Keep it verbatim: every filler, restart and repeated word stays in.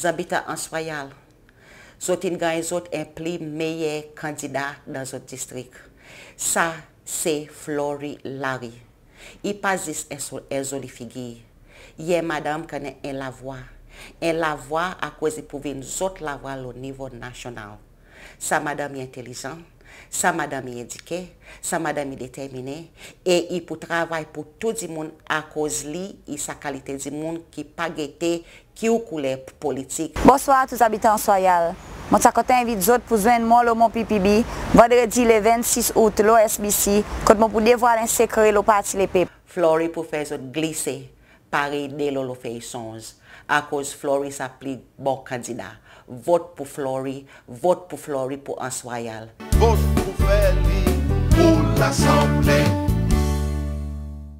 Zabitan Anse Royale, zot in ganny zot en pli meyer kandida dan zot distrik. Sa se Flory Larue. I pa zis en so-, en zoli figir. I en madanm ki annan en lavwa. En lavwa akoz i pou vin zot lavwa lo nivo nasyonal. Sa madanm i entelizan, sa madanm i edike, sa madanm i determinen, e i pou travay pour tou dimoun akoz li i sa kalite dimoun ki pa gete ki kouler politik. Bonswar tou zabitan Anse Royale. Mon ti a kontan envit zot pour zwenn mwan lo mon P P B, vandredi le vennsis Out lo S B C, kot mon pou devwal en sekre lo Parti Lepep. Flory pou fer zot glise, parey delo lo fer i sonz, akoz Flory sa pli bon kandida. Vot pour Flory, vot pour Flory pour Anse Royale. Vot pour fer li pour Lasanble.